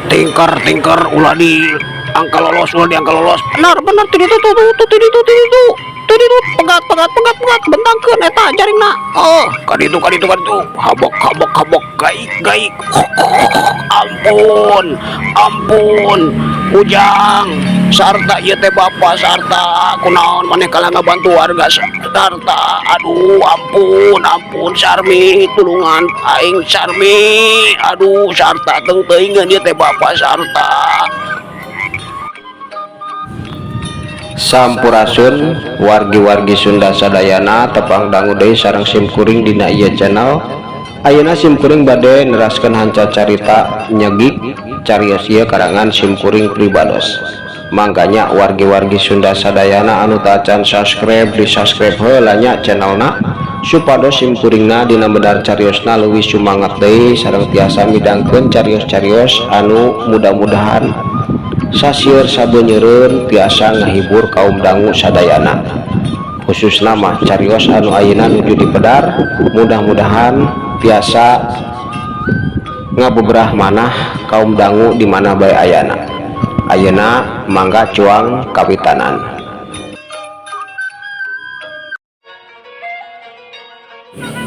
Tingker tingker, ulah di angka lolos, ulah di angka lolos. Benar benar, tuh itu tuh tuh tuh itu tuh itu tuh itu, pegat pegat pegat pegat, bentangkeun eta jaringna. Oh, kaditu kaditu kaditu, habok habok habok, gaik gaik. Ampun ampun, Ujang Sarta, ieu teh Bapak Sarta. Kunaon maneh kalah ngabantu warga, Sarta? Aduh, ampun ampun, Sarmi, tulungan aing, Sarmi. Aduh, Sarta, teu teuingeun, ieu teh Bapak Sarta. Sampurasun, wargi-wargi Sunda sadayana. Tepang dangu deui sareng simkuring dina ieu channel. Ayeuna simkuring bade neraskeun hanca carita nyegik carios ieu karangan simkuring pribados. Mangkanya wargi-wargi Sunda sadayana anu tacan subscribe, di subscribe heula nya channelna, supados simkuringna dina medar cariosna leuwih sumangat deui sareng tiasa midangkeun carios-carios anu mudah-mudahan sasieur sabenyeureun tiasa ngahibur kaum dangu sadayana, khususna mah carios anu ayeuna nuju dipedar, mudah-mudahan tiasa ngabeberah manah kaum dangu di mana bae ayana. Ayeuna mangga cuang kawitanan.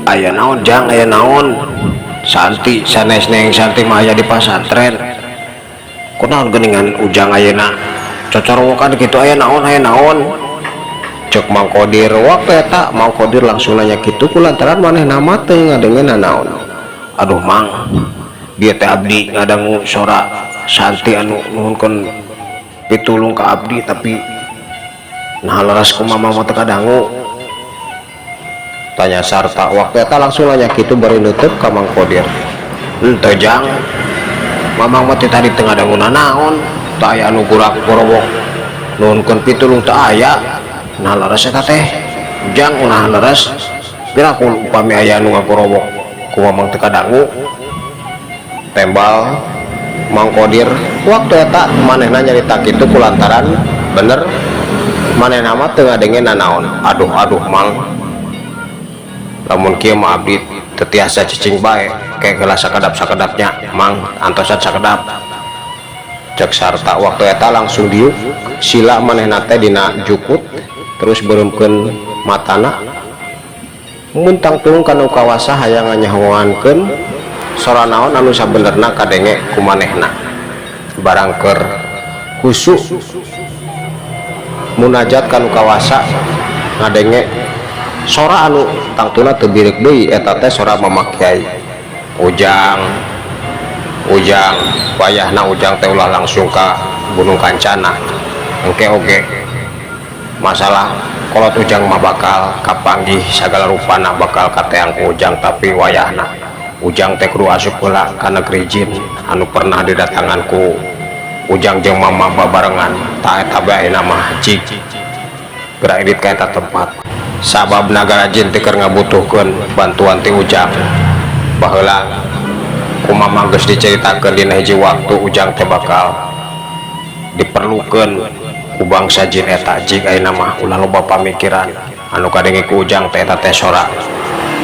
Aya naon, Jang? Aya naon? Santi sanes, Neng Santi mah aya di pasantren. Kunaon geuningan Ujang ayeuna cocorowokan kitu? Aya naon? Aya naon? Cek Mang Kodir. Waktu eta Mang Kodir langsung nanya kitu kulantaran manehna mah teu ngadenge naon. Aduh, Mang, bieu teh abdi ngadangu sora Santi anu nuhunkeun pitulung ka abdi, tapi nah leres ku Mama mah teu kadangu. Tanya Sarta. Waktu eta langsung nanya kitu bari nutup ka Mang Kodir. Henteu, Jang. Mamang mah teh tadi teu ngadangu nanaon, teu aya anu gurak gorowok nuhunkeun pitulung, teu aya. Nah, leres eta teh, Jang? Nah, leres? Piraku upami aya anu ngagorowok ku Mamang teu kadangu? Tembal Mang Kodir. Waktu eta manehna nyarita kitu kulantaran bener manehna mah teu ngadenge nanaon. Aduh aduh, Mang, lamun kieu mah abdi teu tiasa cicing bae. Kayak gelas sakedap sakedapnya, Mang, antosan sakedap. Cek Sarta. Waktu eta langsung diuk sila manehna teh dina jukut, terus beureumkeun matana, muntang tulung kana kawasa, hayang nganyahoankeun sora naon anu sabenerna kadenge ku manehna. Barang keur husu munajat kanu kawasa, ngadenge sora anu tangtuna teu bireuk deui. Eta teh sora Mama Kiai. Ujang, Ujang, wayahna Ujang teh ulah langsung ka Gunung Kancana. Engke oge masalah kolot Ujang mah bakal kapanggih, sagala rupana bakal kateang ku Ujang, tapi wayahna Ujang teh kudu asup heula ka negeri jin anu pernah didatangan ku Ujang jeung Mama babarengan. Tah, eta bae ayeuna mah cik geura indit ka eta tempat, sabab nagara jin teh keur ngabutuhkeun bantuan ti Ujang. Baheula ku Mama geus diceritakeun, dina hiji waktu Ujang teh bakal diperlukeun ku bangsa jin eta. Jig, ayeuna mah ulah loba pamikiran. Anu kadenge ku Ujang teh eta teh sora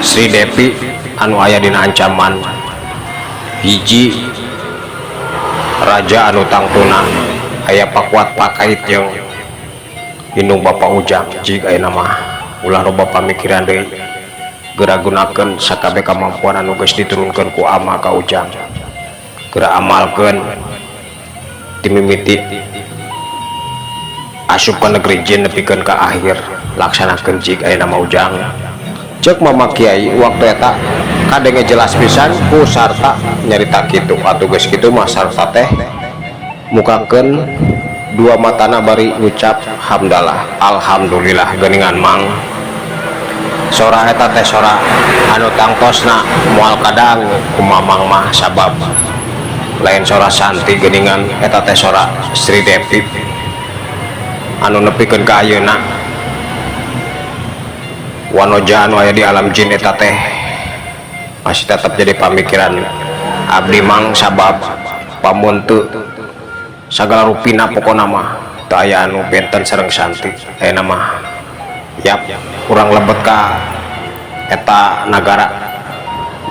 Sri Devi anu aya dina ancaman hiji raja anu tangtuna aya pakuat pakait jeung indung bapa Ujang. Jig, ayeuna mah Ulah loba pamikiran deui, geura gunakeun sakabeh kamampuan anu geus diturunkeun ku ama ka Ujang. Geura amalkeun timimiti asup ka negeri jin nepikeun ka akhir, laksanakeun jig ayeuna mah, Ujang, cek Mama Kiai. Waktu eta kadenge jelas pisan ku Sarta nyarita kitu. Atuh geus kitu mah Sarta teh mukakeun dua matana bari ngucap hamdalah, alhamdulillah. Geuningan, Mang, sora eta teh sora anu tangtosna moal kadang ku Mamang mah, sabab lain sora Santi. Geuningan, eta teh sora Sri Devi anu nepikeun ka ayeuna wanoja anu aya di alam jin eta teh masih tetap jadi pamikiran abdi, Mang, sabab pamun teu sagala rupina pokona mah teu aya anu benten sareng Santi. Ayeuna mah yap, urang lebet ka eta nagara,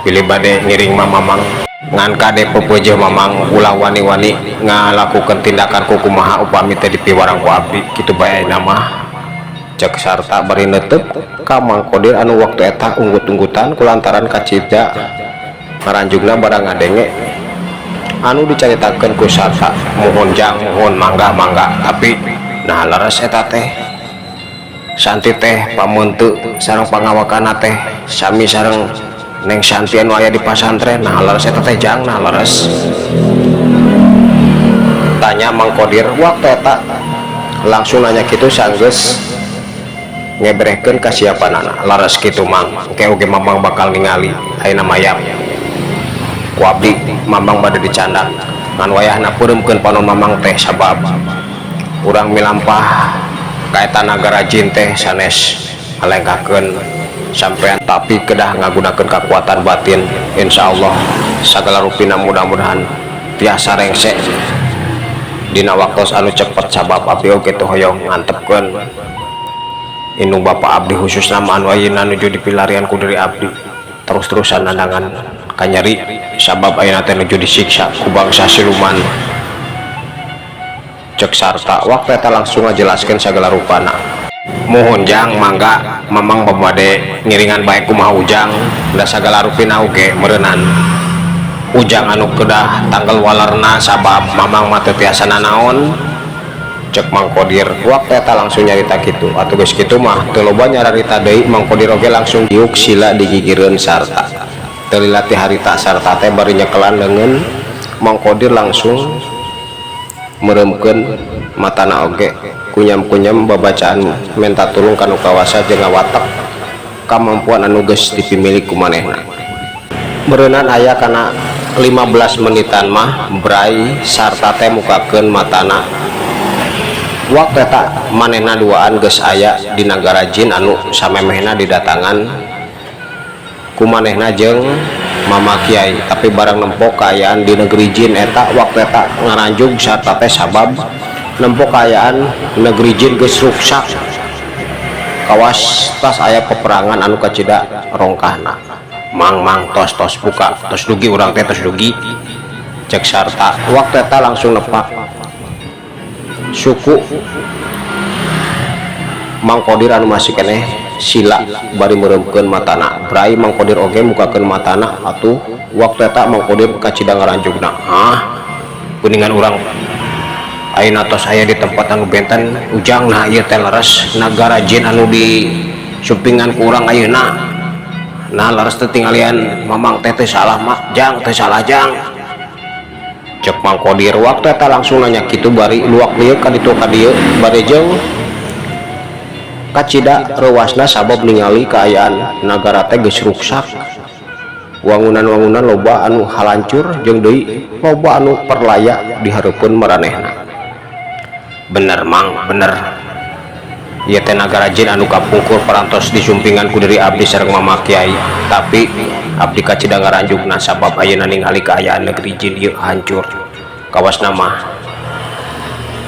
bilih bade ngiring mah Mamang. Ngan kade pepeujeuh Mamang, ulah wani-wani ngalakukeun tindakan kukumaha upami teu dipiwarang ku abdi. Kitu bae ayeuna mah, cek Sarta bari neuteuk ka Mang Kodir anu waktu eta unggut-unggutan kulantaran kacida ngaranjugna barang ngadenge anu dicaritakeun ku Sarta. Muhun, Jang, muhun, mangga, mangga. Tapi nah, leres eta teh Santi teh pamun teu sareng pangawakana teh sami sareng Neng Santi anu aya di pasantren? Nah, leres eta teh, Jang? Nah, leres? Tanya Mang Kodir. Waktu eta langsung nanya kitu sanggeus ngebrehkeun kasiapanana. Leres kitu, Mang. Engke oge Mamang bakal ningali. Ayeuna mah yap, ku abdi Mamang bade dicandak, ngan wayahna peureumkeun panon Mamang teh, sabab urang milampah ka eta nagara jin teh sanes ngalengkahkeun sampean, tapi kedah ngagunakeun kakuatan batin. Insyaallah sagala rupina mudah-mudahan tiasa rengse dina waktos anu cepet, sabab abdi oge teu hoyong ngantepkeun indung bapa abdi, khususna mah anu ayeuna nuju dipilarian ku diri abdi terus-terusan nandangan kanyeri, sabab ayeuna teh nuju disiksa ku bangsa siluman, cek Sarta. Waktu eta langsung ngajelaskeun sagala rupana. Muhun, Jang, mangga, Mamang bade ngiringan bae. Kumaha, Ujang? Da sagala rupina oge meureunan Ujang anu kedah tanggal walerna, sabab Mamang mah teu tiasa nanaon, cek Mang Kodir. Waktu eta langsung nyarita kitu. Atuh geus kitu mah teu loba nyararita deui, Mang Kodir oge langsung diuk sila digigireun Sarta. Teu lila ti harita Sarta teh bari nyekelan leungeun Mang Kodir langsung meureumkeun matana oge kunyam-kunyam babacaan menta tulung ka nu kawasa jeung ngawatek kamampuan anu geus dipimilik ku manehna. Meureunan aya kana 15 menitan mah bray Sarta teh mukakeun matana. Waktu eta manehna duaan geus aya di nagara jin anu samemehna didatangan ku manehna jeung Mama Kiai. Tapi barang nempo kaayaan di negeri jin eta, waktu eta ngaranjug Sarta teh, sabab nempo kaayaan negeri jin geus ruksak, kawas tas aya peperangan anu kacida rongkahna. Mang, Mang, tos, tos buka, tos dugi urang teh, tos dugi, cek Sarta. Waktu eta langsung nepak suku Mang Kodir anu masih keneh sila bari meureumkeun matana. Bray Mang Kodir oge mukakeun matana. Atuh waktu eta Mang Kodir kacida ngaranjugna. Hah, kuningan urang ayeuna tos aya di tempat anu benten, Ujang. Nah, ieu teh leres nagara jin anu di sumpingan ku urang ayeuna? Nah, leres teh tinggalian Mamang teh? Teu salah mak, Jang, teu salah, Jang, cek Mang Kodir. Waktu eta langsung nanya kitu bari luak lieu ka ditu ka dieu bari jeung kacida reuwasna, sabab ningali kaayaan nagara teh geus ruksak, wangunan-wangunan loba anu halancur jeung deui loba anu perlaya di hareupeun maranehna. Bener, Mang, bener. Ieu teh nagara jin anu kapungkur parantos disumpingan ku diri abdi sareng Mama Kiai. Tapi abdi kacida ngaranjugna, sabab ayeuna ningali kaayaan negeri jin ieu hancur, kawasna mah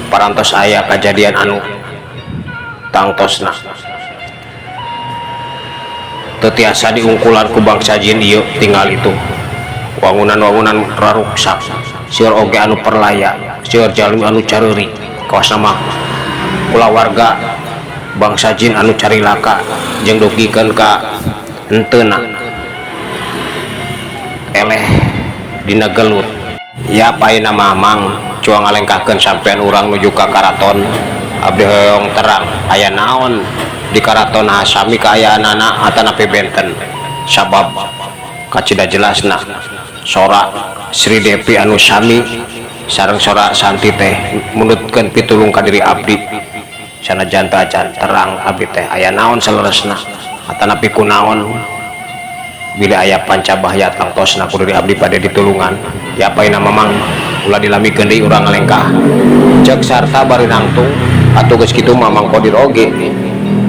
parantos aya kajadian anu tangtosna teu tiasa diungkulan ku bangsa jin ieu. Tinggal itu wangunan-wangunan raruksak, seueur oge anu perlaya, seueur jalmi anu careurik, kawasna mah kulawarga. Bangsa jin anu carilaka jeung dugikeun ka henteuna eleh dina gelut. Ya ayeuna mah Mang cuang ngalengkahkeun sampean urang nuju ka karaton. Abdi hoyong terang aya naon di karaton sami kaayaanana atanapi benten, sabab kacida jelasna sora Sri Devi anu sami sareng sora Santi teh mundutkeun pitulung ka diri abdi. Sanajan teu acan terang abdi teh aya naon saleresna atanapi kunaon, bila aya pancabahya tangtosna ku diri abdi bade ditulungan. Ya ayeuna mah Mang ulah dilamikeun deui, urang ngalengkah, cek Sarta bari nangtung. Atuh geus kitu mah Mang Kodir oge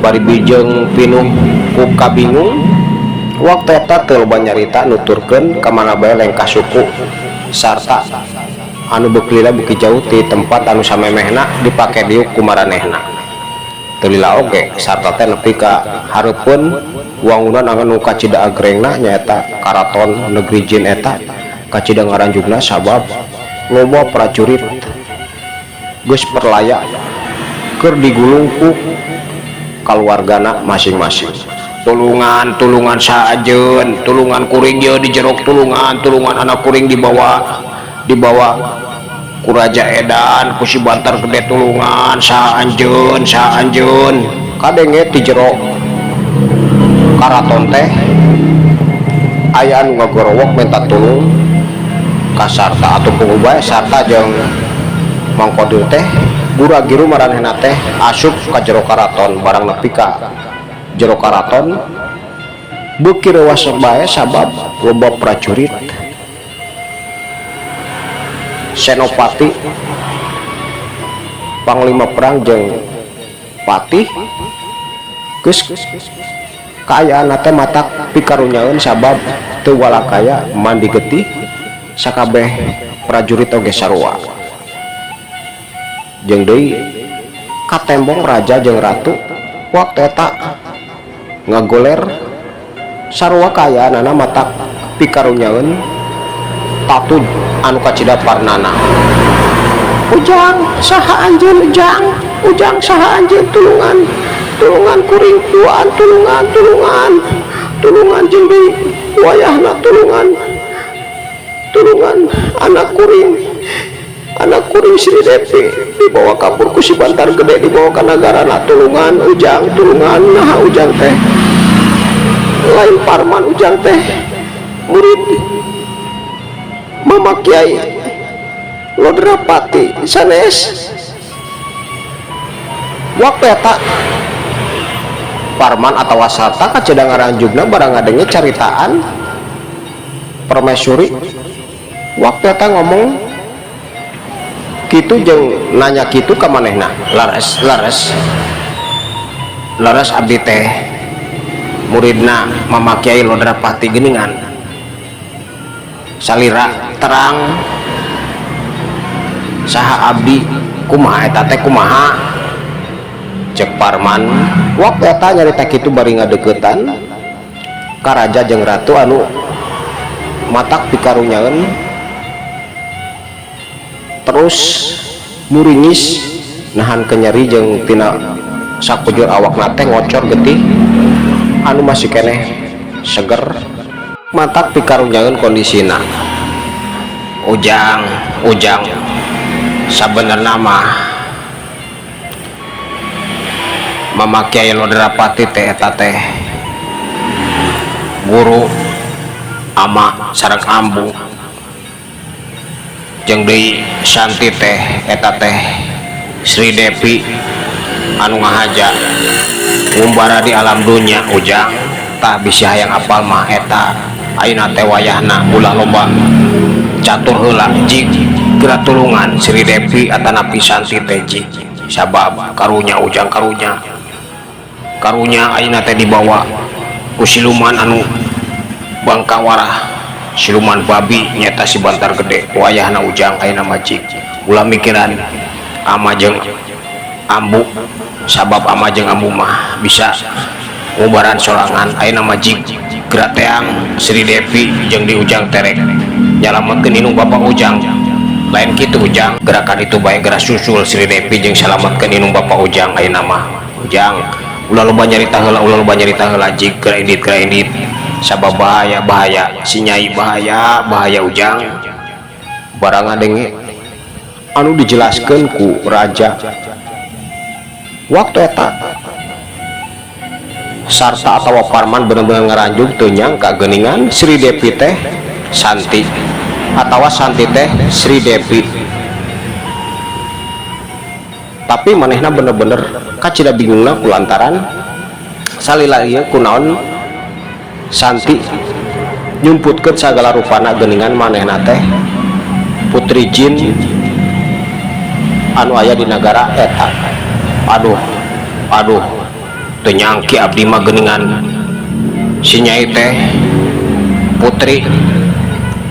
bari bijeng pinuh ku kabingung. Waktu eta teu loba nyarita nuturkeun ka mana bae lengkah suku Sarta anu beuki lila beuki jauh ti tempat anu samemehna dipake diuk ku maranehna. Teu lila oge Sarta teh nepi ka hareupeun wangunan anu kacida agrengna, nyaeta karaton negeri jin. Eta kacida ngaranjugna sabab loba prajurit geus perlaya keur digulung ku kaluargana masing-masing. Tulungan, tulungan, saha anjeun? Tulungan, kuring ye di jerok, tulungan, tulungan, anak kuring dibawa ku Raja Edan, ku si Bantar Gede, tulungan, saha anjeun, saha anjeun? Kadenge ti jero karaton teh aya anu ngagorowok minta tulung ka Sarta. Atuh puguh bae Sarta jeung Mang Kodir teh gura-giru maranehna teh asup ka jero karaton. Barang nepi ka jero karaton beuki reuwas bae sabab loba prajurit senopati, panglima perang jeung patih geus kaayaan teh matak pikarunyaeun sabab teu walakaya mandi getih, sakabeh prajurit oge sarua. Jeung deui katembong raja jeung ratu waktu eta ngagoler sarua kaayaanana matak pikarunyaeun tatud anu kacida parnana. Ujang, saha anjeun? Ujang, Ujang, saha anjeun? Tulungan, tulungan, kuring duaan, tulungan, tulungan, tulungan, jeung deui wayahna, tulungan, tulungan, anak kuring, anak kuring Sri Devi dibawa kabur ku si Bantar Gede, dibawa ke nagarana, tulungan, Ujang, tulungan. Nah, Ujang teh lain Parman, Ujang teh murid Mama Kiai Lodrapati sanes. Waktu eta Parman atau Sarta kacida ngaranjugna barang ngadenge caritaan permaisuri waktu eta ngomong kitu jeung nanya kitu ka manehna. Laras, laras, laras, abdi teh muridna Mama Kiai Lodrapati geuningan. Salira terang saha abdi, kumaha eta teh, kumaha? Cek Parman waktu eta nyarita kitu bari ngadeukeutan ka raja jeung ratu anu matak pikarunyaeun terus muringis nahan kenyeri jeung tina sakujur awakna teh ngocor getih anu masih keneh seger, matak pikarunyaeun kondisina. Ujang, Ujang, sabenerna mah Mama Kiai Lodrapati teh eta teh guru ama sareng ambu, jeung deui Santi teh eta teh Sri Devi anu ngahaja ngumbara di alam dunya. Ujang, tah bisi hayang apal mah eta ayeuna teh wayahna ulah loba catur heula, jig geura tulungan Sri Devi atanapi Santi teh, jig, sabab karunya, Ujang, karunya, karunya, ayeuna teh dibawa ku siluman anu bangkawarah, siluman babi nyata si Bantar Gede. Wayahna, Ujang, ayeuna mah jig ulah mikiran ama jeung ambu, sabab ama jeung ambu mah bisa ngubaran sorangan. Ayeuna mah jig geura teang Sri Devi jeung di Ujang terek nyalametkeun indung bapak Ujang. Lain kitu, Ujang, gerakan itu bae, geura susul Sri Devi jeung salametkeun indung bapak Ujang ayeuna mah. Ujang ulah loba nyarita heula, ulah loba nyarita heula, jig geura indit, geura indit, sabab bahaya, bahaya si Nyai, bahaya, bahaya. Ujang barang ngadenge anu dijelaskeun ku raja waktu eta, Sarta atau Parman bener-bener ngaranjug, teu nyangka geuningan Sri Devi teh Santi atau Santi teh Sri Devi. Tapi manehna bener-bener kacida bingungna kulantaran salila ieu kunaon Santi nyumputkeun sagala rupana geuningan manehna teh putri jin anu aya di nagara eta. Aduh, aduh, teu nyangki abdi mah geuningan si Nyai teh putri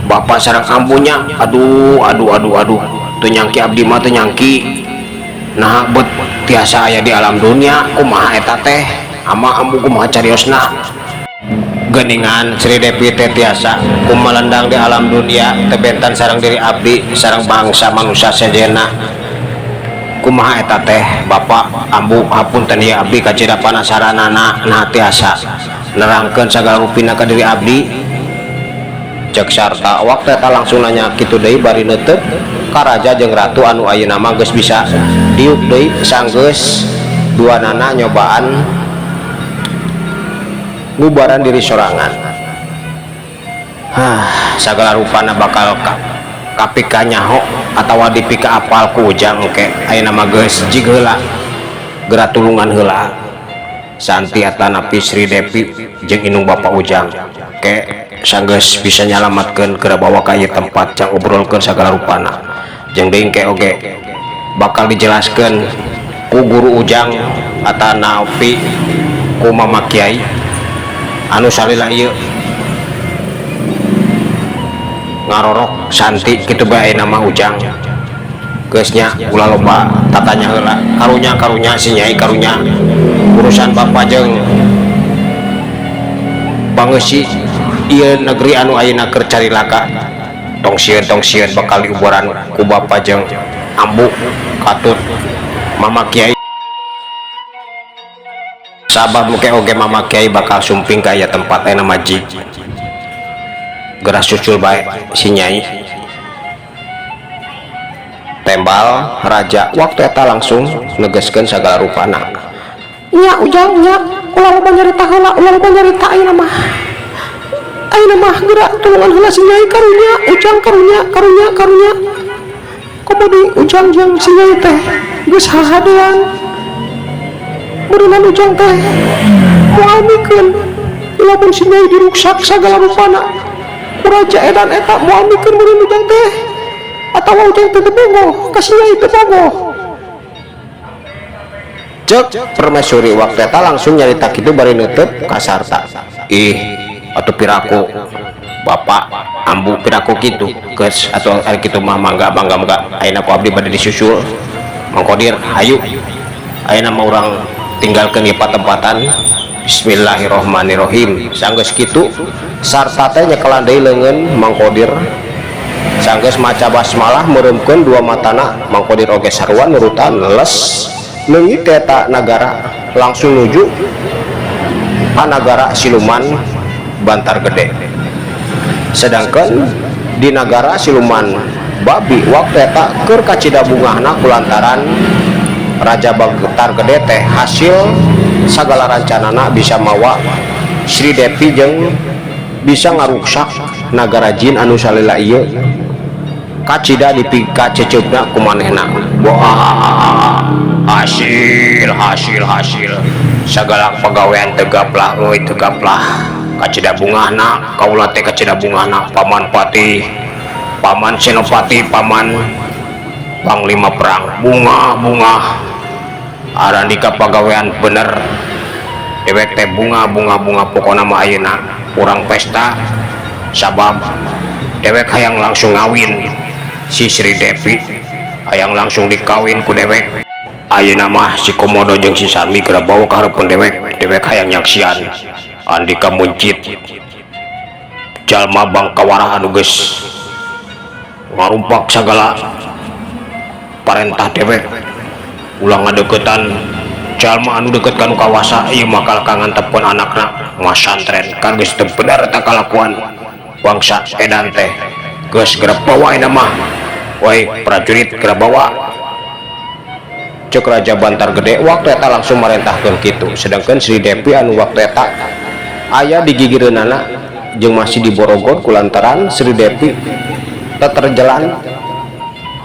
bapak sareng ambunya. Aduh, aduh, aduh, aduh, teu nyangki abdi mah, teu nyangki. Nah, bet tiasa aya di alam dunia, kumaha eta teh, ama, ambu, kumaha cariosna geningan Sri Devi teh tiasa kumalendang di alam dunia teu benten sareng diri abdi sareng bangsa manusia sejenna? Kumaha eta teh, bapak, ambu? Hapunten ya, abdi kacida panasaranana. Nah, tiasa nerangkeun sagala rupina ka diri abdi? Cek Sarta waktu eta langsung nanya kitu deui bari neuteup ka raja jeung ratu anu ayeuna mah geus bisa diuk deui sanggeus duanana nyobaan ngubaran diri sorangan. Hah, sagala rupana bakal kapika nyaho atawa dipika apal ku Ujang engke. Ayeuna mah geus jig heula, geura tulungan heula Santi atanapi Sri Devi jeung indung Bapak Ujang ke sanggeus bisa nyalamatkeun, geura bawa ka ieu tempat jang obrolkeun sagala rupana. Jeung deui engke oge bakal dijelaskeun ku guru Ujang atanapi ku Mama Kiai anu salila ieu ngarorok Santi kitu bae. Nama Ujang geus nya, ulah loba tatanya heula. Karunya, karunya si Nyai, karunya. Urusan bapak jeung pangeusi ieu negeri anu ayeuna keur carilaka, tong sieun, tong sieun, bakal diubaran ku bapak jeung ambu katut Mama Kiai, sabab muke oge Mama Kiai bakal sumping ka ieu tempat. Ayeuna mah jig geura susul bae si Nyai, tembal raja waktu eta langsung negeskeun sagala rupana. Nya, Ujang, nya, ulah loba nyarita heula, ulah loba nyarita. Ayeuna mah, ayeuna mah geura tulungan heula si Nyai. Karunya, Ujang, karunya, karunya, karunya. Komo di Ujang jeung si Nyai teh geus hahadean. Meureunan Ujang teh moal mikeun lamun si Nyai diruksak sagala rupana ku raja edan eta. Moal mikeun meureun Ujang teh atawa Ujang teh teu bogoh ka si Nyai, teu bogoh. Cek permaisuri waktu eta langsung nyarita kitu bari neuteub ka Sarta. Ih atuh, piraku bapak, ambu, piraku kitu? Geus atuh ari kitu mah, mangga, mangga, mangga. Ayeuna ku abdi bade disusul Mang Kodir. Hayu, ayeuna mah urang tinggalkeun ieu patempatan. Bismillahirrohmanirrohim. Sanggeus kitu Sarta teh nyekelan deui leungeun Mang Kodir. Sanggeus maca basmalah, meureumkeun dua matana, Mang Kodir oge sarua nurutan, les leungit eta nagara langsung nuju ka nagara siluman Bantar Gede. Sedangkan di nagara siluman babi waktu eta keur kacida bungahna kulantaran Raja Bantar Gede teh hasil sagala rancanana bisa mawa Sri Devi jeung bisa ngaruksak nagara jin anu salila ieu kacida dipika ceceupna ku manehna. Wah, hasil, hasil, hasil sagala pagawean tegaplah euy, tegaplah. Kacida bungahna kaula teh, kacida bungahna, Paman Patih, Paman Senopati, Paman Panglima Perang. Bunga, bunga Arandika pagawean bener dewek teh. Bunga, bunga, bunga. Pokona mah ayeuna urang pesta sabab dewek hayang langsung ngawin si Sri Devi, hayang langsung dikawin ku dewek. Ayeuna mah si Komodo jeung si Sarmi geura bawa ka hareupeun dewek, dewek hayang nyaksian Andika Muncit, jalma bangkawarah anu geus ngarumpak sagala parentah dewek. Ulah ngadeukeutan. Jalma anu deket ka nu kawasa ieu mah kalah ngantepkeun anakna masantren kan geus teu bener eta kalakuan bangsa edan teh. Geus geura bawa ayeuna mah. Woi prajurit, geura bawa, cek Raja Bantar Gede waktu eta langsung marentahkeun kitu. Sedangkan Sri Devi anu waktu eta aya di gigireunana jeung masih diborogod kulantaran Sri Devi teterjalan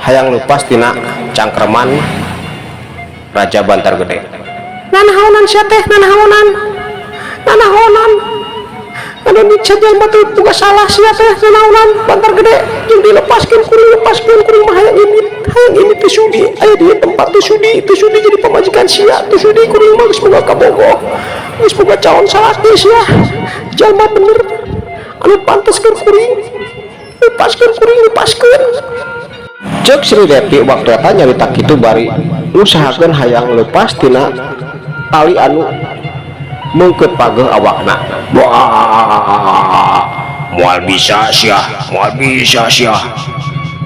hayang lepas tina cangkreman Raja Bantar Gede. Nanahaonan sia teh, nanahaonan, nanahaonan anu nyiksa jelema teh boga salah sia teh? Nanahaonan Bantar Gede jeung dilepaskeun kuring, lepaskeun kuring mah. Hayang indit, hayang indit, teu sudi aya di tempat, teu sudi, teu sudi jadi pamajikan sia, teu sudi. Kuring mah geus boga kabogoh, geus boga calon salaki. Sia jalma bener anu pantes keur kuring. Lepaskeun kuring, lepaskeun. Cek Sri Devi waktu eta nyarita kitu bari ngusahakeun hayang lepas tina tali anu meungkeut pageuh awakna. Wah, moal bisa sia, moal bisa sia,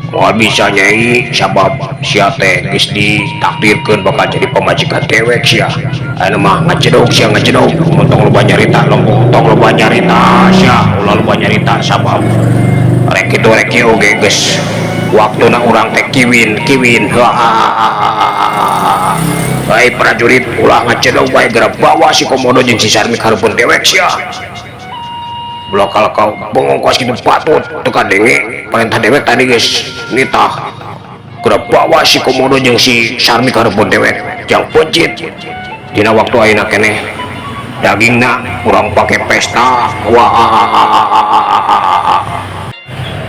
moal bisa, Nyai, sabab sia teh geus ditakdirkeun bakal jadi pamajikan dewek sia. Ayeuna mah ngajedog sia, ngajedog. Tong loba nyarita, tong loba nyarita sia, ulah loba nyarita, sabab rek kitu rek kieu oge geus waktuna urang teh kiwin kiwin. Baik prajurit, ulah ngajedog bae, geura bawa si Komodo jeung si Sarmi ka hareupeun dewek sia. Bakal kau bengong kos kitu patut teu kadenge perintah dewek tadi geus nitah geura bawa si Komodo jeung si Sarmi ka hareupeun dewek. Jang pencit dina waktu ayeuna keneh dagingna urang pake pesta. Wah,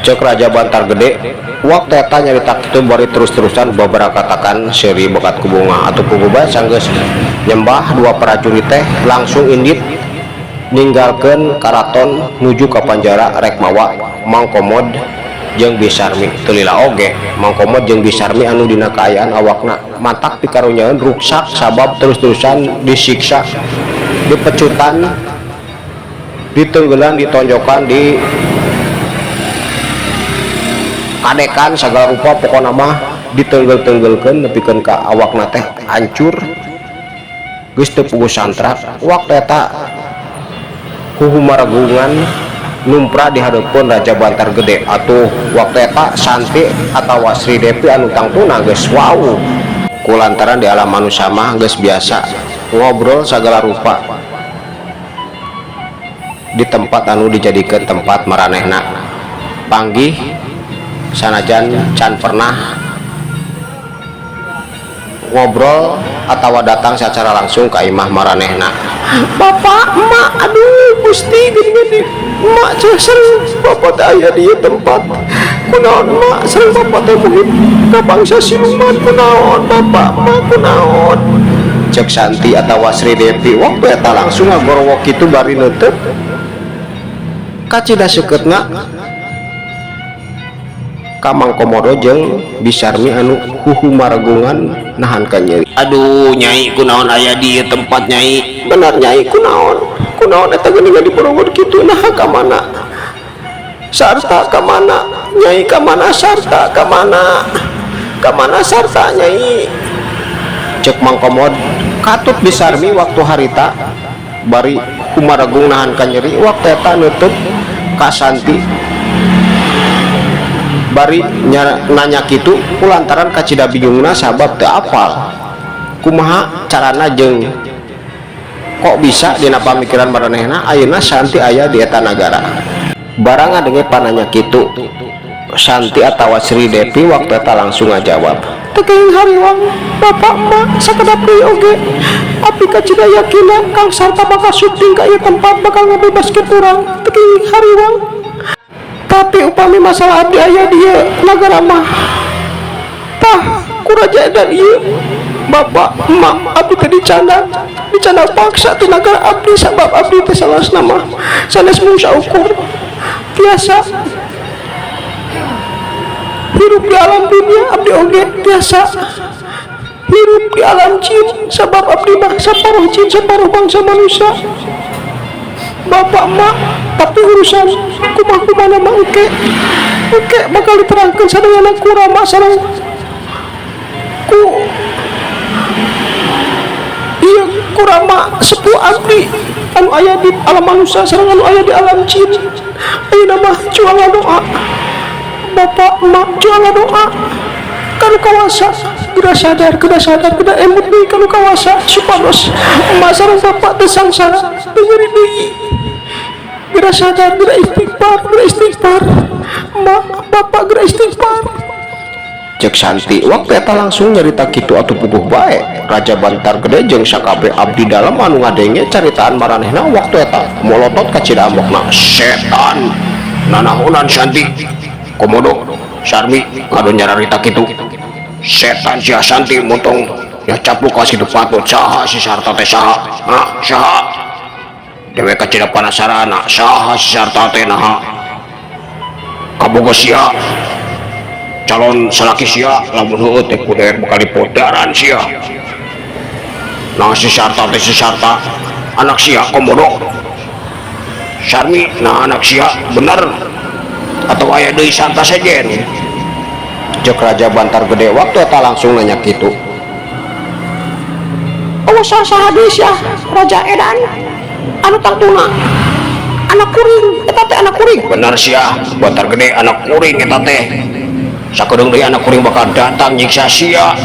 cek Raja Bantar Gede waktu eta nyarita kitu bari terus-terusan beberapa katakan seuri bakat ku bunga atau kuguba. Sanggeus nyembah, dua prajurit teh langsung indit ninggalkeun karaton nuju ka panjara rek mawa Mang Komod jeung Bisarmi. Teu lila oge Mang Komod jeung Bisarmi anu dina kaayaan awakna matak pikarunyaeun ruksak sabab terus-terusan disiksa, dipecutan, ditenggelan, ditonjokan, di kadekan segala rupa, pokokna mah ditenggel-tenggelkeun nepikeun ka awakna teh hancur, geus teu puguh santrak. Waktu eta huhumaragungan numpra di hareupeun Raja Bantar Gede. Atuh waktu eta Santi atawa Sri Devi anu tangtuna geus wau kulantaran di alam manusia mah geus biasa ngobrol segala rupa di tempat anu dijadikan tempat maranehna panggih, sanajan can pernah ngobrol atau datang secara langsung ke imah maranehna. Bapak, emak, aduh Gusti, gini di emak sering bapak teh aya di ieu tempat. Kunaon emak sering bapak teh muhib ka bangsa siluman? Kunaon bapak, emak, kunaon? Cek Santi atau Sri Devi waktu eta langsung ngagorowok kitu bari neuteuk kacida seukeutna ka Mang Komodo jeung Bisarmi anu huhumaragungan nahan ka nyeri. Aduh Nyai, kunaon aya di ieu tempat, Nyai? Benar Nyai, kunaon, kunaon eta geuningan diborongod kitu? Nah, ka mana Sarta, ka mana Nyai, ka mana Sarta, ka mana, ka mana Sarta, Nyai? Cek Mang Komod katut Bisarmi waktu harita bari humaragung nahan ka nyeri. Waktu eta nutup ka Santi bari nanya kitu kulantaran kacida bingungna sabab teu apal kumaha carana jeung kok bisa dina pamikiran maranehna ayeuna Santi aya di eta nagara. Barang ngadenge pananya kitu, Santi atawa Sri Devi waktu eta langsung ngajawab. Teu kenging hariwang bapak, emak, sakedap deui oge abdi kacida yakina Kang Sarta bakal syuting ka ieu tempat, bakal ngabebaskeun urang. Teu kenging hariwang. Tapi upami masalah abdi aya di ieu nagara mah, tah ku raja dan ieu, bapak, emak, abdi teh dicandak, dicandak paksa ti nagara abdi, sabab abdi teh salasna mah sanes mung saukur tiasa hirup di alam dunia, abdi oge tiasa hirup di alam jin, sabab abdi mah saparuh jin saparuh bangsa manusia, bapak, emak. Tapi urusan kumaha kumaha mah engke, engke bakal diterangkan sadayana ku Rama sareng ku Iya, ku Rama sepuh abdi anu aya di alam manusia sareng anu aya di alam jin. Ayeuna mah jual doa, bapak emak, jual doa ka Nu Kawasa. Geura sadar, geura sadar, geura emut deui ka Nu Kawasa supados emak sareng bapak teu sangsara, teu nyeri deui. Geura sadar, geura istighfar, geura istighfar, emak, bapak, geura istighfar. Cek Santi waktu eta langsung nyarita kitu atuh puguh bae. Raja Bantar Gede jeung sakabeh abdi dalem anu ngadenge caritaan maranehna waktu eta molotot kacida ambekna. Setan, nanaonan Santi, Komodo, Sarmi ngadu nyararita kitu? Setan sia, Santi. Montong ya capluk kawas kitu patut. Saha si Sarta teh? Saha? Hah, saha? Dewek kacida panasarana, saha si Sarta teh? Naha kabogo sia, calon salaki sia? Lamun heueuh teh ku dewek bakal dipodaran sia. Nah, si Sarta teh, si Sarta anak sia, Komodo, Sarmi? Nah, anak sia bener atau aya deui Sarta sejen? Cek Raja Bantar Gede waktu eta langsung nanya kitu. Oh, saha deui sia, Raja Edan? Anu tangtuna anak kuring eta teh, anak kuring. Bener sia, Bantar Gede, anak kuring eta teh. Sakedeung deui anak kuring bakal datang nyiksa sia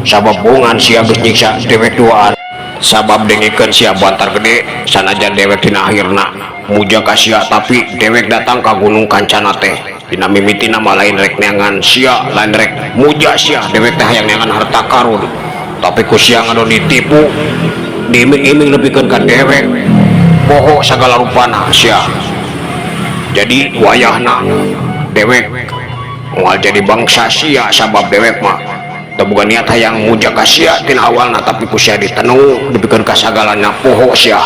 sabab bongan sia geus nyiksa dewek duaan. Sabab dengekeun sia, Bantar Gede, sanajan dewek dina akhirna muja ka sia, tapi dewek datang ka Gunung Kancana teh dina mimitina mah lain rek neangan sia, lain rek muja sia. Dewek teh hayang neangan harta karun, tapi ku sia ngadon ditipu, diiming-iming nepikeun ka dewek poho sagala rupana sia. Jadi wayahna dewek moal jadi bangsa sia, sabab dewek mah teu boga niat hayang muja ka sia tina awalna, tapi ku sia ditenung dipikeun ka sagalana poho sia.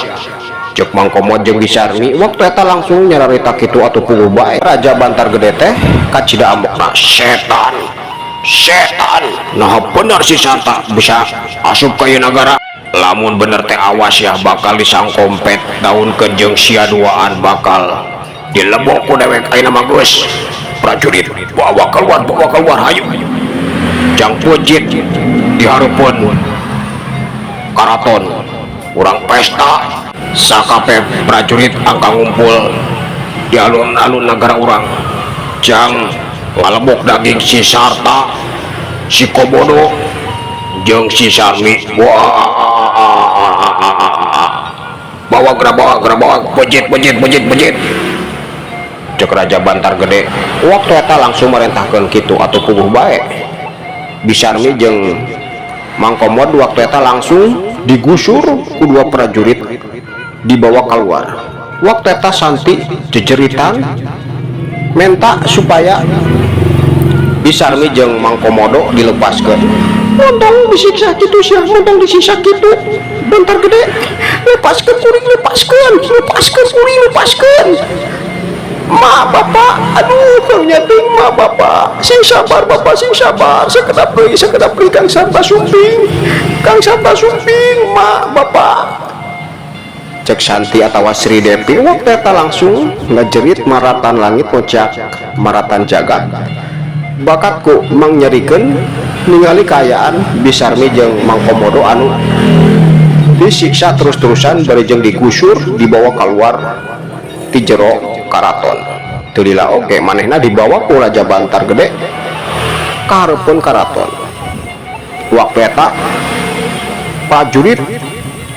Cek Mang Komod jeung Bisarmi waktu eta langsung nyararita kitu atuh puguh bae. Raja Bantar Gede teh kacida ambekna. Setan, setan, nah bener si Sarta bisa asup ka ieu nagara? Lamun bener teh awas ya, bakal disangkompet daun jeung sia duaan, bakal dilebok ku dewek. Ayeuna mah geus, prajurit, bawa keluar, bawa keluar, hayu jang peuncit di hareupeun karaton urang pesta. Sakabeh prajurit angka ngumpul di alun-alun negara urang jang ngalebok daging si Sarta, si Komodo jeung si Sarmi. Wah, bawa geura, bawa geura, bawa peuncit, peuncit, peuncit, peuncit. Cek Raja Bantar Gede waktu eta langsung merentahkeun kitu atuh puguh bae. Bisarmi jeung Mang Komod waktu eta langsung digusur ku dua prajurit, dibawa keluar. Waktu eta Santi jejeritan minta supaya Bisarmi jeung Mang Komodo dilepaskan. Montong disiksa gitu sia, montong disiksa gitu, Bantar Gede. Lepaskan kuring, lepaskan, lepaskan kuring, lepaskan. Ma, bapak, aduh, karunya teuing, ma, bapak. Sing sabar, bapak, sing sabar. Sakedap deui, sakedap deui, Kang Sarta sumping, Kang Sarta sumping, ma, bapak. Cek Santi atau Sri Devi waktu eta langsung ngejerit maratan langit ngocak maratan jagat bakat ku mangnyerikeun ningali kaayaan Bisarmi jeung Mang Komodo anu disiksa terus-terusan bari jeung digusur, dibawa keluar ti jero karaton. Teu lila oge manehna dibawa ku Raja Bantar Gede ka hareupeun karaton. Waktu eta prajurit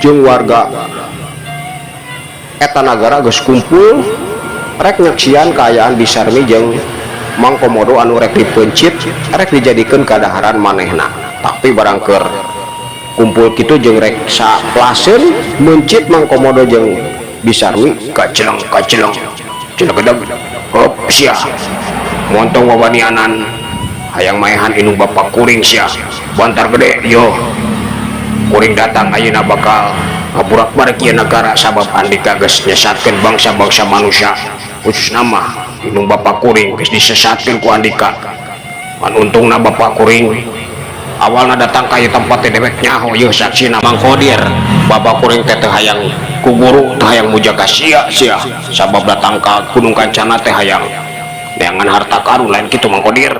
jeung warga eta nagara geus kumpul rek nyaksian kaayaan Bisarmi jeung Mang Komodo anu rek dipeuncit, rek dijadikeun kadaharan manehna. Tapi barang keur kumpul kitu jeung rek saplaseun meuncit Mang Komodo jeung Bisarmi, Kaceleng, kaceleng, celegedeg, hop sia. Montong wawanianan hayang maehan indung bapak kuring sia, Bantar Gede. Yo, kuring datang ayeuna bakal ngaburak-barik ieu negara, sabab andika geus nyesatkeun bangsa-bangsa manusia, khususna mah indung bapak kuring geus disesatkeun ku andika. Pan untungna bapak kuring awalna datang ka ieu tempat teh dewek nyaho. Yeuh, saksina Mang Kodir, bapak kuring teh teu hayang ku guru, teu hayang muja ka sia sia, sabab datang ka Gunung Kancana teh hayang neangan harta karun. Lain kitu, Mang Kodir?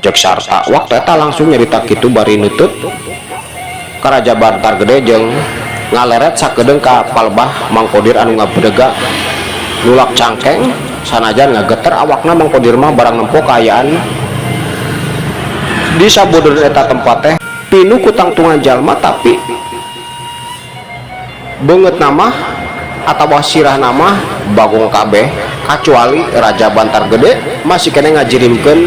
Cek Sarta waktu eta langsung nyarita kitu bari nutup. Ka Raja Bantar Gede jeung ngaleret sakedeung ka palebah Mang Kodir anu ngabedega nulak cangkeng sanajan ngageter awakna. Mang Kodir mah barang nempo kaayaan di sabudeureun eta tempat teh pinuh ku tangtungan jalma, tapi beungeutna mah atawa sirahna mah bagong kabeh kacuali Raja Bantar Gede masih keneh ngajirimkeun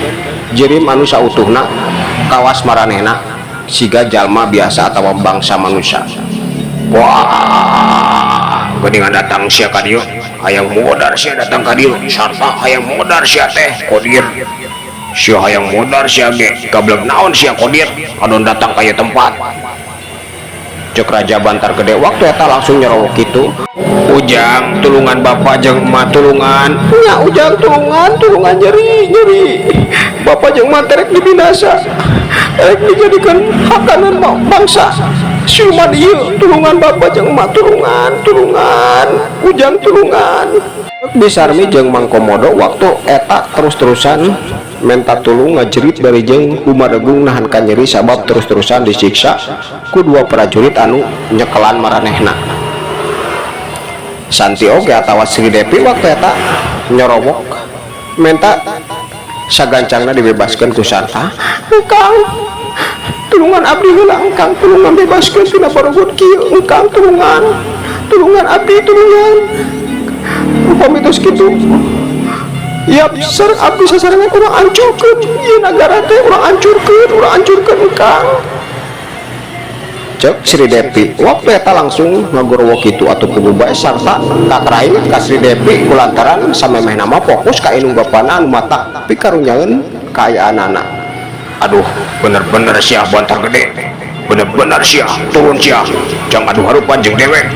jirim anu sautuhna, kawas maranehna siga jalma biasa atawa bangsa manusia. Wah, geuningan datang sia ka dieu, hayang modar sia datang ka dieu. Sarta hayang modar sia teh, Kodir. Sia hayang modar sia ge. Gablek naon sia, Kodir, adon datang ka ieu tempat? Cek Raja Bantar Gede waktu eta langsung nyerowok kitu. Ujang, tulungan bapak jeung emak, tulungan. Nya Ujang, tulungan, tulungan, nyeri nyeri. Bapak jeung emak terek dibinasa, rek dijadikan hakanan bangsa siluman ieu. Tulungan bapak jeung emak, tulungan, tulungan Ujang, tulungan. Bi Sarmi jeung Mang Komodo waktu eta terus-terusan menta tulung, ngajerit bari jeung humadegung nahan kanyeri sabab terus-terusan disiksa ku dua prajurit anu nyekelan maranehna. Santi oge atawa Sri Depi waktu eta nyorowok menta sagancangna dibebaskeun ku Sarta. Engkang, tulungan abdi heula, Engkang, tulungan bebaskeun tina barogot kieu, Engkang, tulungan, tulungan abdi, tulungan. Upami tos kitu ya sareng abdi sasarengan urang hancurkeun ieu nagara teh, urang hancurkeun, urang hancurkeun, Engkang. Cek Sri Depi waktu eta langsung ngagorowok kitu atuh kudu bae. Sarta kakrain ka Sri Depi kulantaran samemehna mah fokus ka indung bapana anu mata pikarunyaeun kaayaanana. Aduh, bener-bener sia, Bantar Gede, bener-bener sia. Turun sia, jangan adu harupan jeung dewek.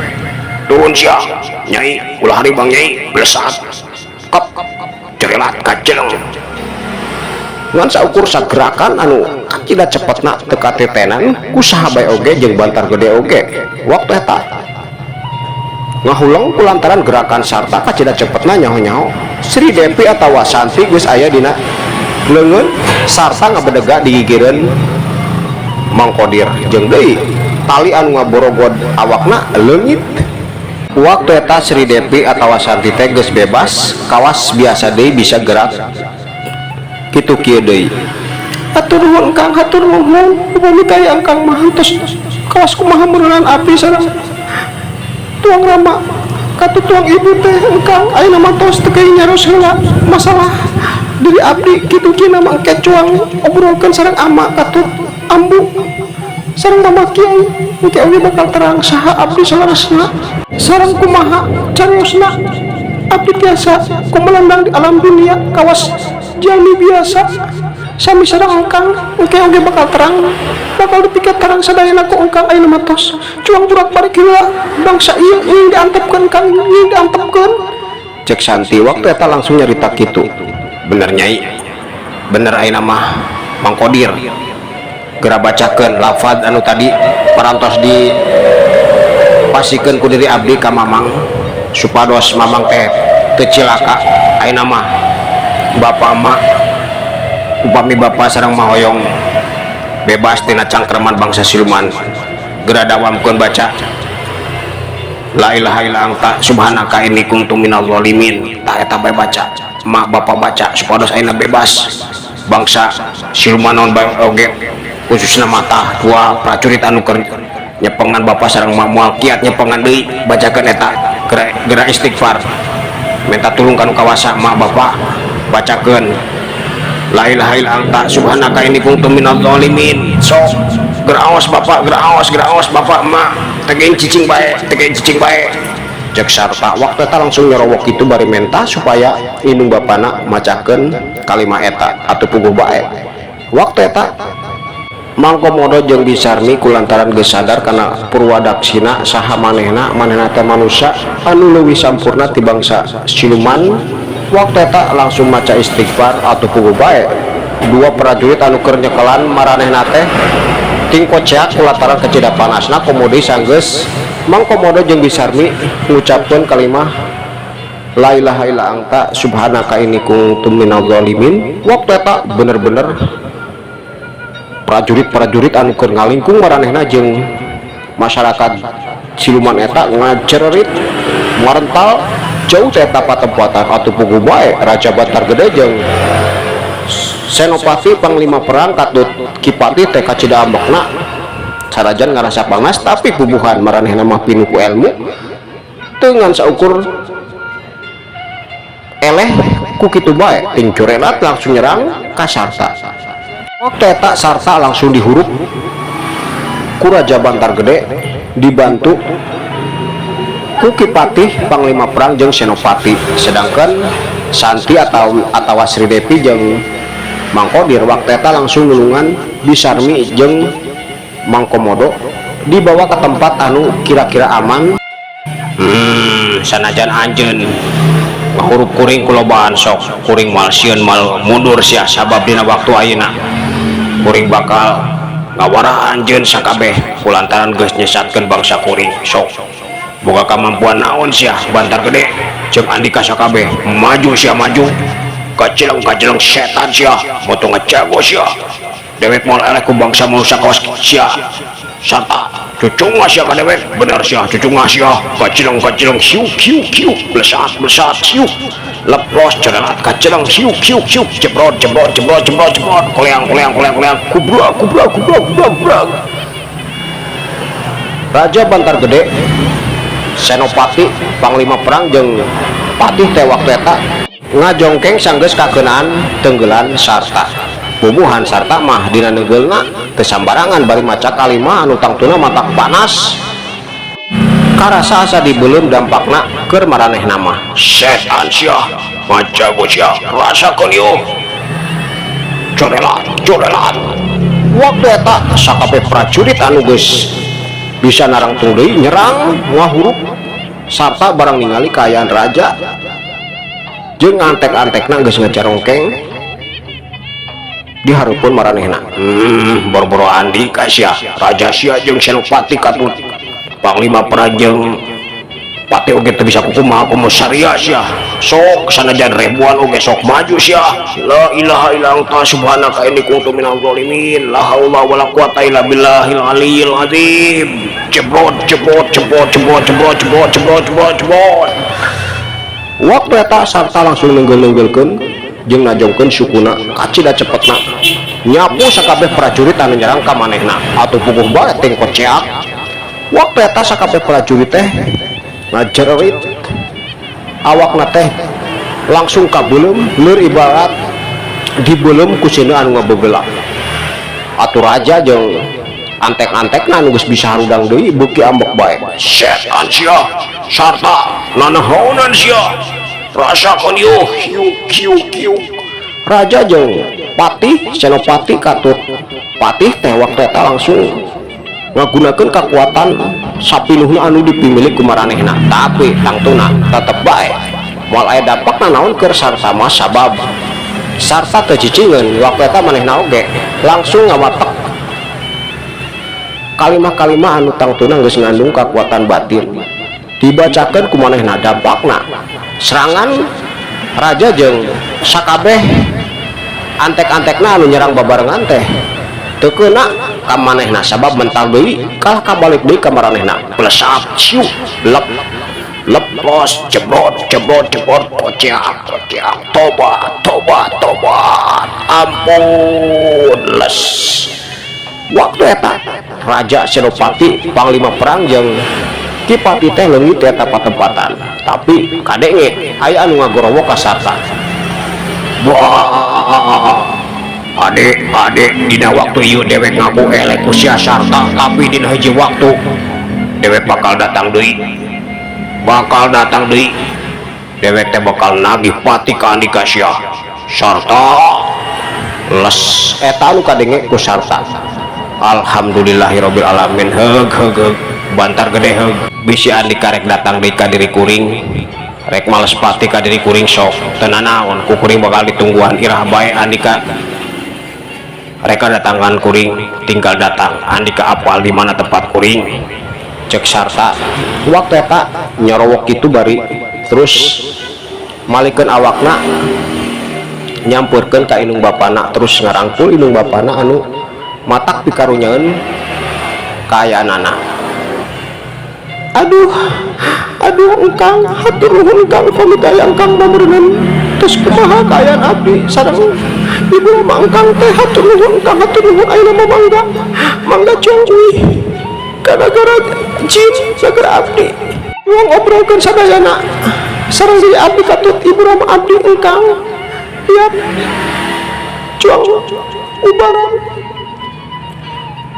Turun sia. Nyai, ulah haribang, Nyai. Blesat kep cerelat kaceleng ngan saukur sagerakan anu kacida cepetna teu katetenan ku saha bae oge jeung Bantar Gede oge waktu eta ngahuleng kulantaran gerakan Sarta kacida cepetna. Nyaho-nyaho Sri Depi atawa Santi geus aya dina leungeun Sarta ngabedega digigireun Mang Kodir, jeung deui tali anu ngaborogod awakna leungit. Waktu eta Sri Depi atawa Santi teh geus bebas, kawas biasa deui, bisa gerak kitu kieu deui. Hatur nuhun, Kang, hatur nuhun. Upami taya Kang mah tos kawas kumaha meureunan abdi sareng tuang rama katut tuang ibu teh, Engkang. Ayeuna mah tos teu keuing nyaros heula masalah diri abdi kitu kieu mah. Engke cuang obrolkeun sareng ama katut ambu sareng mama kiai, engke oge bakal terang saha abdi saleresna sareng kumaha cariosna abdi tiasa kumelendang di alam dunia kawas jalmi biasa sami sareng Engkang. Engke oge bakal terang, bakal dipikir terang sadayana ku Engkang. Ayeuna mah tos cuang burak balik heula bangsa ieu ingin diantepkeun, Kang, ingin diantepkeun. Cek Santi waktu eta langsung nyarita kitu. Bener, Nyai, bener. Ayeuna mah Mang Kodir geura bacakeun lafad anu tadi parantos di pasikeun ku diri abdi ka Mamang supados Mamang teh teu cilaka. Ayeuna mah bapak emak, upami bapak sareng mahoyong bebas tina cangkreman bangsa siluman, geura dawamkeun baca la ilaha illa anta subhanaka inni kuntu minal zalimin. Tah, eta bae baca, mak bapak baca supados ayeuna bebas bangsa siluman naon bae oge, khususna mata dua prajurit anu keur nyepengan bapak sareng mak moal kiat nyepengan deui. Bacakeun eta geura, geura istighfar, minta tulung kanu kawasa. Mak bapak bacakeun la ilaha illa anta subhanaka inni kuntu minal zalimin. Sok geura aos bapak, geura aos, geura aos bapak mak, tegeng cicing bae, tegeng cicing bae, cek Sarta waktu eta langsung nyerowok itu bari menta supaya indung bapana macakeun kalima eta atau puguh bae. Waktu eta Mang Komodo jeung Bi Sarmi kulantaran geus sadar kana purwadaksina saha manehna, manehna teh manusia anu leuwih sampurna ti bangsa siluman, waktu eta langsung maca istighfar atau puguh bae. Dua prajurit anu keur nyekelan maranehna teh tingkoceak kulantaran kacida panasna. Komodo sanggeus Mang Komodo jeung Bi Sarmi ngucapkeun kalimah la ilaha illa anta subhanaka inni kuntu minadh zalimin, waktu eta bener-bener prajurit-prajurit anu keur ngalingkung maranehna jeung Masyarakat siluman eta ngajererit marental jauh teh eta patempatan. Atuh puguh bae Raja Bantar Gede jeung Senopati, Panglima Perang katut Ki Patih teh kacida ambekna. Sanajan ngarasa panas, tapi puguhan maranehna mah pinuh ku ilmu dengan saukur eleh ku kitu bae ting curelat langsung nyerang ka Sarta. Waktu eta Sarta langsung dihurup ku Raja Bantar Gede, dibantu ku Ki Patih, Panglima Perang jeung Senopati. Sedangkan Santi atau Sri Devi jeung Mang Kodir waktu eta langsung nulungan Bisarmi jeung Mang Komodo dibawa ke tempat anu kira-kira aman. Sanajan anjeun ngahurup kuring kulobaan, sok kuring moal sieun, moal mundur sia, sabab dina waktu ayeuna kuring bakal ngawarah anjeun sakabeh kulantaran geus nyesatkeun bangsa kuring. Sok boga kamampuan naon sia, Bantar Gede jeung Andika sakabeh? Maju sia, maju! Kacileng kacileng setan sia, moto ngajago sia. Dewek moal eleh ku bangsa manusia kawas sia. Sarta, cucungah sia ka dewek, bener sia, cucungah sia. Kacileng kacileng, siuk siuk siuk, blesat blesat siuk, leplos cerelat kacileng, siuk siuk siuk, jebrot jebrot jebrot jebrot jebrot, koleang koleang koleang koleang, kubrak kubrak kubrak kubrak kubrak. Raja Bantar Gede, Senopati, Panglima Perang jeung Patih teh waktu eta ngajongkeng sanggeus kakeunaan tenggelan Sarta. Bubuhan Sarta mah dina neunggeulna teu sambarangan, bari maca kalima anu tangtuna matak panas karasa asa dibeuleum dampakna keur maranehna mah. Setan sia, majago sia, rasakeun ieu! Corelat corelat. Waktu eta sakabeh prajurit anu geus bisa narangtung deui nyerang ngahurup Sarta. Barang ningali kaayaan raja jeung antek-antekna geus ngacarongkeng dihareupeun maranehna, boro-boro Andika sia, raja sia jeung Senopati katut Panglima Perang jeung Patih oge teu bisa kukumaha kumaha saria sia. Sok sanajan ribuan oge, sok maju sia! La ilaha illa anta subhanaka inni kuntu minal zalimin, la haula wala quwata illa billahil aliyil azim. Jebrot jebrot jebrot jebrot jebrot jebrot jebrot jebrot jebrot. Waktu eta Sarta langsung nenggel-nenggelkeun jeung najongkeun sukuna, kacida cepetna nyapu sakabeh prajurit anu nyerang ka manehna. Atuh puguh bae ting koceak. Waktu eta sakabeh prajurit teh ngajererit, awakna teh langsung kabeuleum leur, ibarat dibeuleum ku seuneu anu ngabebelak. Atuh raja jeung antek-antekna anu geus bisa harudang deui beuki ambek bae. Setan sia, Sarta, nanahonan sia? Rasakeun ieu! Hiuk hiuk hiuk. Raja jeung Patih, Senopati katut Patih teh waktu eta langsung ngagunakeun kekuatan sapinuhna anu dipimilik ku maranehna, tapi tangtuna tetep bae moal aya dampakna naon keur Sarta mah, sabab Sarta teu cicingeun. Waktu eta manehna oge langsung ngawatek kalimah-kalimah anu tangtuna geus ngandung kekuatan batin, dibacakeun ku manehna. Dampakna serangan raja jeung sakabeh antek-antekna anu nyerang babarengan teh teu keuna ka manehna, sabab mental deui kalah kabalik deui ka maranehna. Blesat siuk, lep leplos, jebrot jebrot jebrot, koceak koceak, tobat tobat tobat, ampun, les. Waktu eta raja, Senopati, Panglima Perang jeung Ki Patih teh leungit eta patempatan, tapi kadenge aya anu ngagorowok ka Sarta. Wah, adek adek, dina waktu ieu dewek ngaku eleh ku sia, Sarta, tapi dina hiji waktu dewek bakal datang deui, bakal datang deui. Dewek teh bakal nagih pati ka Andika sia, Sarta. Les, eta anu kadenge ku Sarta. Alhamdulillahirabbil alamin. Heug heug heug, Bantar Gede, heug. Bisi Andika rek datang deui ka diri kuring, rek males pati ka diri kuring, sok teu nanaon, ku kuring bakal ditungguan. Iraha bae Andika reka datangan kuring, tinggal datang. Andika apal di mana tempat kuring, cek Sarta. Waktu eta nyorowok itu bari terus malikeun awakna, nyampurkeun ka indung bapana, terus ngarangkul indung bapana anu matak pikarunyaeun kaayaanana. Aduh, aduh, engkang, hatur nuhun, Kang. Pamit aya engkang mah meureunan tos kumaha kaayaan abdi sareng ibu mama engkang teh. Hatur nuhun, Kang, hatur nuhun. Ayeuna mah mangga, mangga cuang uih ka nagara jin, nagara abdi. Cuang obrolkeun sadayana sareng diri abdi katut ibu rama abdi engkang. Yap, cuang ubaran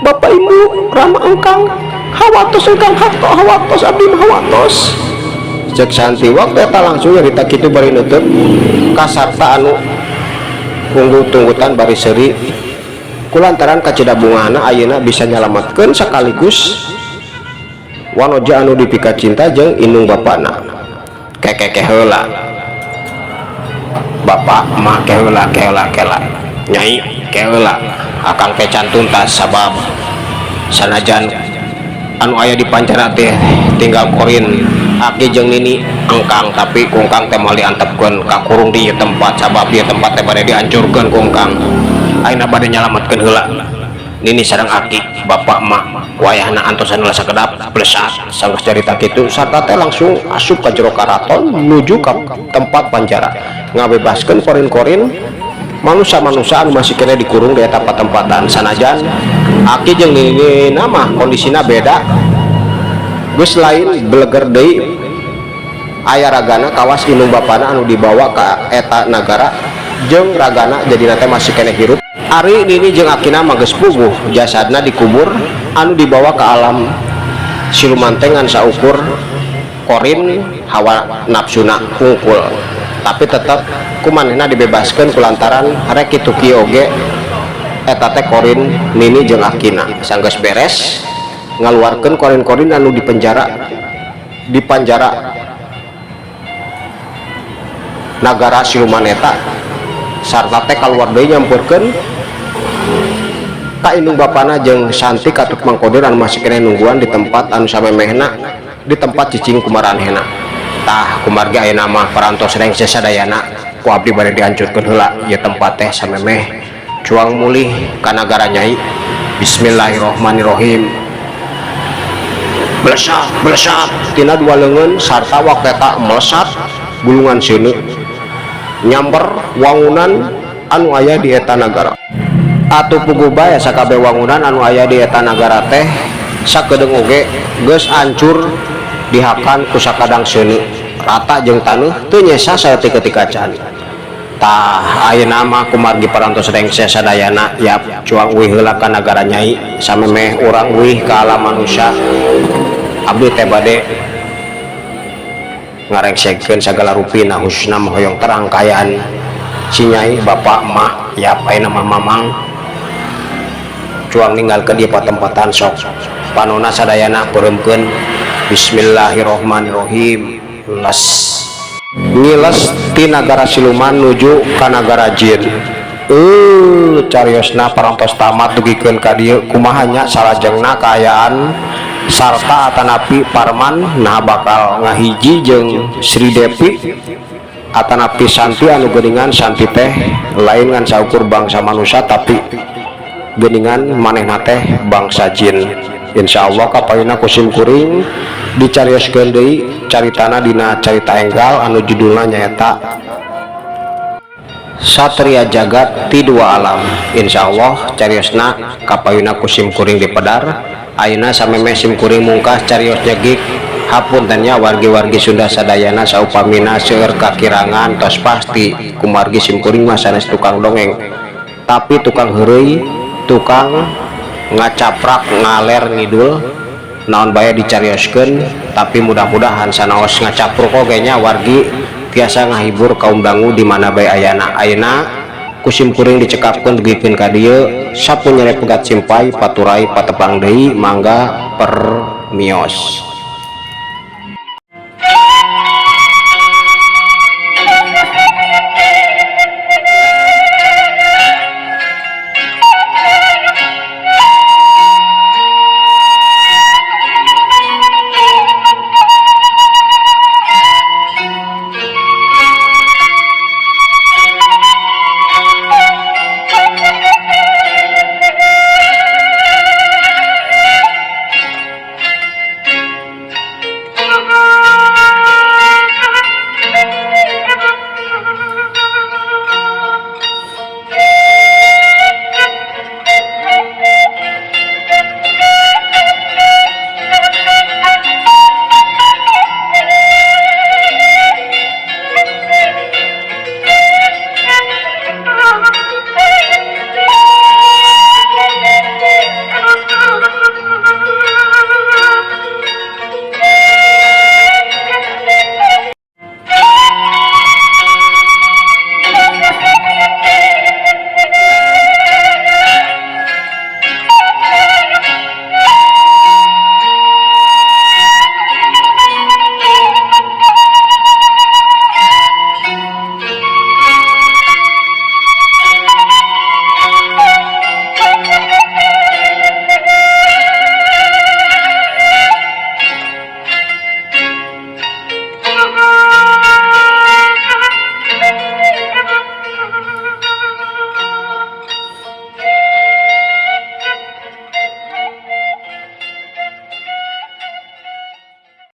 bapak ibu rama engkang. Hawatos engkang, hato hawatos, abdi mah hawatos. Cek Santi waktu eta langsung nyarita kitu bari nutup kasarta anu tunggu-tunggutan bari seuri kulantaran kacida bungahna ayeuna bisa nyalamatkeun sekaligus wanoja anu dipika cinta jeung indung bapana. Kekeke heula, bapak mah, ke heula, ke heula, kela nyai, ke heula. Akang teh can tuntas, sabab sanajan anu aya di panjara teh tinggal korin aki jeung nini engkang, tapi ku engkang teh moal diantepkeun kakurung di ieu tempat, sabab ieu tempat teh bade dihancurkeun ku engkang. Ayeuna bade nyalametkeun heula nini sareng aki. Bapak mah wayahna antosan heula sakedap. Blesat, sanggeus carita kitu sarta teh langsung asup ka jero karaton menuju ka tempat panjara, ngabebaskeun korin-korin manusia-manusia anu masih kena dikurung di eta patempatan. Sanajan aki jeung nini nama kondisina beda, geus lain beleger deui aya ragana kawas indung bapana anu dibawa ka eta nagara jeung ragana jadi teh masih kena hirup. Ari nini jeung akina mah geus puguh, jasadna dikubur anu dibawa ke alam siluman teh ngan saukur korin hawa nafsuna hungkul, tapi tetap kumanehna dibebaskeun kulantaran rek kitu kieu oge eta teh korin nini jeung akina. Sanggeus beres ngaluarkeun korin-korin anu di penjara, di panjara nagara siluman eta, sarta teh kaluar deui nyamperkeun ka indung bapana jeung Santi katut Mang Kodir anu masih kena nungguan di tempat anu samemehna, di tempat cicing kumaranehna. Tah, kumargi ayeuna mah parantos rengse sadayana, ku abdi bade dihancurkeun heula ieu tempat teh samemeh cuang mulih ka nagara nyai. Bismillahirrahmanirrahim. Belesat, belesat tina dua leungeun sarta waktu eta melesat gulungan seuneu nyamber wangunan anu aya di eta nagara. Atuh puguh bae sakabeh wangunan anu aya di eta nagara teh sakedeung oge geus hancur dihakan ku sakadang seuneu, rata jeung taneuh, teu nyesa saeutik ketika can. Tah, ayeuna mah kumargi parantos rengse sadayana, yap, cuang uih heula ka nagara nyai samemeh urang uih ka alam manusia. Abdi teh bade ngarengsekeun sagala rupina, khususna mah hoyong terang kaayaan si nyai, bapak, emak. Yap, ayeuna mah mamang cuang ninggalkeun ieu patempatan. Sok panona sadayana peureumkeun. Bismillahirrahmanirrahim. Les ngiles ti nagara siluman nuju ka nagara jin. Cariosna parantos tamat dugikeun ka dieu. Kumaha nya salajengna kaayaan sarta atanapi Parman nah bakal ngahiji jeung Sri Devi atanapi Santi anu geuningan Santi teh lain ngan saukur bangsa manusia, tapi geuningan manehna teh bangsa jin. Insyaallah kapayuna ku sim kuring dicarioskeun deui caritana dina carita enggal anu judulna nyaeta Satria Jagat ti Dua Alam. Insyaallah cariosna kapayuna ku sim kuring dipedar. Ayeuna samemeh sim kuring mungkas carios nyegik, hapunten nya wargi-wargi Sunda sadayana saupamina seueur kakirangan. Tos pasti kumargi sim kuring mah sanes tukang dongeng, tapi tukang heureuy, tukang ngacaprak ngaler ngidul, naon bae dicarioskeun. Tapi mudah-mudahan sanaos ngacapruk oge nya wargi tiasa ngahibur kaum dangu di mana bae ayana. Ayeuna ku sim kuring dicekapkeun dugikeun ka dieu. Sapu nyere pegat simpay paturay patepang deui, mangga permios.